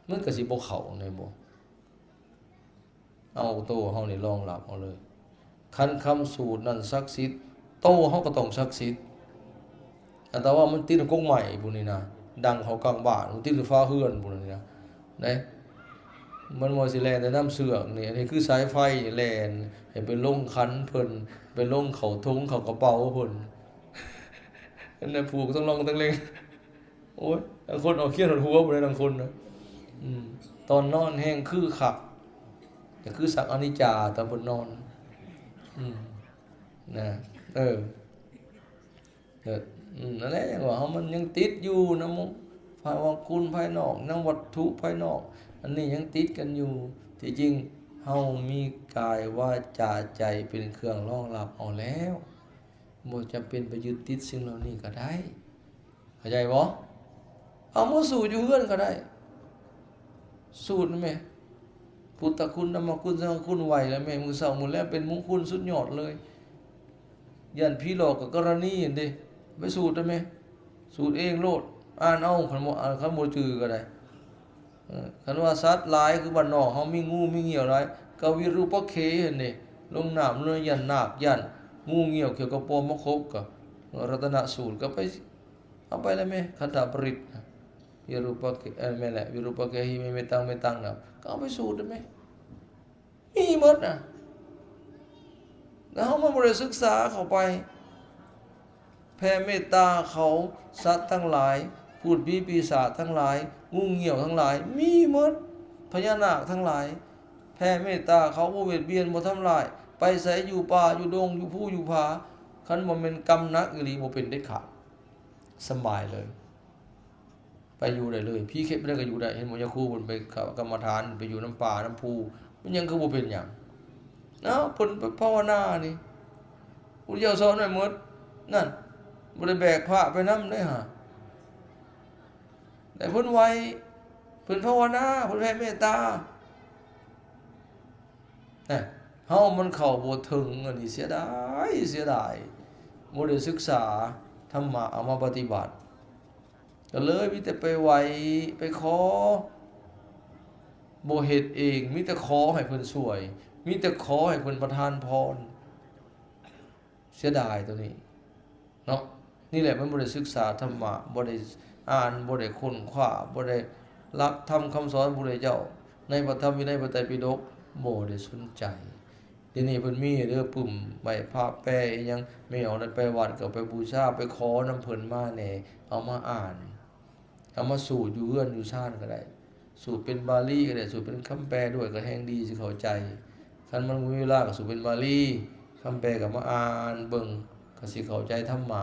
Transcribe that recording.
ມັນກໍຊິບໍ່ເຂົ້າແມ່ນບໍ່? ເອົາໂຕເຮົານີ້ລອງຮັບເອົາເລີຍ. ຄັນຄຳສູດນັ້ນສັກສິດ, ໂຕເຮົາກໍຕ້ອງສັກສິດ. ອັນຕາວ່າມັນຕິດກົກໄມ້ພຸ້ນນີ້ນະ, ດັງເຂົ້າກາງບ້ານ, ມັນຕິດຢູ່ຝາເຮືອນພຸ້ນນີ້ນະ, ເດ້. ມັນບໍ່ຊິແລ່ນແຕ່ນ້ຳເຊືອກນີ້, ອັນນີ້ຄືສາຍໄຟແລ່ນໃຫ້ໄປລົງຂັນເພິ່ນ, ໄປລົງເຂົ້າຖົງເຂົ້າກະເປົາເພິ່ນ. ອັນນັ້ນຜູກຕ້ອງລອງຕັ້ງເລັງ. ໂອ້ຍ ບາງຄົນເອົາຄຽນຫົດຫົວພຸ້ນເດ້ ບາງຄົນນະ. ອືມ ຕອນນອນແຮ່ງຄືຄັກ, ກໍຄືສັກອະນິດຈາຕອນເພິ່ນນອນ. ອືມ ນະ ເອີ ເອີ ອືມ ນັ້ນແຫຼະ ຫຍັງວ່າເຮົາມັນຍັງຕິດຢູ່ນຳພາຍ ວ່າຄຸນພາຍນອກ, ນຳວັດຖຸພາຍນອກ, ອັນນີ້ຍັງຕິດກັນຢູ່. ທີ່ຈິງເຮົາມີກາຍ ວາຈາ ໃຈ ເປັນເຄື່ອງຮອງຮັບເອົາແລ້ວ. ບໍ່ຈຳເປັນໄປຍຶດຕິດສິ່ງເຫຼົ່ານີ້ກໍໄດ້. ເຂົ້າໃຈບໍ່? ເອົາມາສູດຢູ່ເຮືອນກໍໄດ້. ສູດແມ່ ພຸດທະຄຸນ ທຳມະຄຸນ ສັງຄະຄຸນ ໄຫວ້ແລ້ວແມ່ ມື້ເຊົ້າມື້ແລງເປັນມຸງຄຸນສຸດຍອດເລີຍ. ຢ້ານຜີຫຼອກກໍກໍລະນີຫັ້ນເດ້ ໄປສູດໄດ້ແມ່ ສູດເອງໂລດ ອ່ານເອົາ ຄັນບໍ່ ອ່ານ ຄັນບໍ່ຈື່ກໍໄດ້. ເອີ ຄັນວ່າສັດຫຼາຍຄືບ້ານນອກເຮົາມີງູມີງຽວຫຼາຍ ກໍວິຣູປະເຄຫັ້ນເດ້ ລົງນ້ຳເລີຍ ຢ້ານນາກ ຢ້ານງູງຽວ ຂຽວກະປອມມາຄົບ ກໍ ເອີ ລັດຕະນະສູດ ກໍໄປ ເອົາໄປແລ້ວແມ່ ຄັນທະປະລິດນະ ວິຣູປະເຄ ເອີ ແມ່ນແຫຼະ ວິຣູປະເຄຫິ ເມ ເມຕັງ ເມຕັງນະ ກໍເອົາໄປສູດໄດ້ແມ່. ມີໝົດນະ ແຕ່ເຮົາມັນບໍ່ໄດ້ສຶກສາເຂົ້າໄປ. ແຜ່ເມດຕາເຂົາ ສັດທັງຫຼາຍ ພູດຜີປີສາດທັງຫຼາຍ ງູງຽວທັງຫຼາຍ ມີໝົດ. ພະຍານາກທັງຫຼາຍ ແຜ່ເມດຕາເຂົາ ບໍ່ບຽດບຽນ ບໍ່ທຳຮ້າຍ. ໄປໃສ ຢູ່ປ່າ ຢູ່ດົງ ຢູ່ພູ ຢູ່ຜາ ຄັນບໍ່ແມ່ນກຳໜັກອີ່ຫຼີ ບໍ່ເປັນເດັດຂາດ ສະບາຍເລີຍ. ໄປຢູ່ໄດ້ເລີຍ ຜີເຂັດບໍ່ໄດ້ກໍຢູ່ໄດ້. ເຫັນບໍ່? ຍາຄູເພິ່ນໄປເຂົ້າກຳມະຖານ ໄປຢູ່ນຳປ່ານຳພູ ມັນຫຍັງຄືບໍ່ເປັນຫຍັງ? ເອົ້າ ເພິ່ນໄປພາວະນານີ້ ພຸດທະເຈົ້າສອນໄວ້ໝົດນັ້ນ ບໍ່ໄດ້ແບກພະໄປນຳເດ້ຫາ. ແຕ່ເພິ່ນໄຫວ້ ເພິ່ນພາວະນາ ເພິ່ນແຜ່ເມດຕາ. ນະ ເຮົາມັນເຂົ້າບໍ່ເຖິງ ອັນນີ້ເສຍດາຍ ເສຍດາຍ ບໍ່ໄດ້ສຶກສາທຳມະເອົາມາປະຕິບັດ ກໍເລີຍມີແຕ່ໄປໄຫວ້ໄປຂໍ ບໍ່ເຮັດເອງ ມີແຕ່ຂໍໃຫ້ເພິ່ນຊ່ວຍ ມີແຕ່ຂໍໃຫ້ເພິ່ນປະທານພອນ. ເສຍດາຍໂຕນີ້ເນາະ. ນີ້ແຫຼະ ມັນບໍ່ໄດ້ສຶກສາທຳມະ ບໍ່ໄດ້ອ່ານ ບໍ່ໄດ້ຄົ້ນຄວ້າ ບໍ່ໄດ້ຫຼັກທຳຄຳສອນພະພຸດທະເຈົ້າ ໃນພະທຳວິໄນ ພະໄຕປິດົກ ບໍ່ໄດ້ສົນໃຈ. ດຽວນີ້ເພິ່ນມີເດີ ປຶ້ມໄຫວ້ພະແປອີ່ຫຍັງ ແມ່ອອກໄດ້ໄປວັດກໍໄປບູຊາ ໄປຂໍນຳເພິ່ນມາແດ່ ເອົາມາອ່ານ ເອົາມາສູດຢູ່ເຮືອນຢູ່ຊານກໍໄດ້. ສູດເປັນບາລີກໍໄດ້ ສູດເປັນຄຳແປດ້ວຍກໍແຮ່ງດີ ຊິເຂົ້າໃຈ. ຄັນມັນບໍ່ມີເວລາກໍສູດເປັນບາລີ ຄຳແປກໍມາອ່ານເບິ່ງ ກໍຊິເຂົ້າໃຈທຳມະ.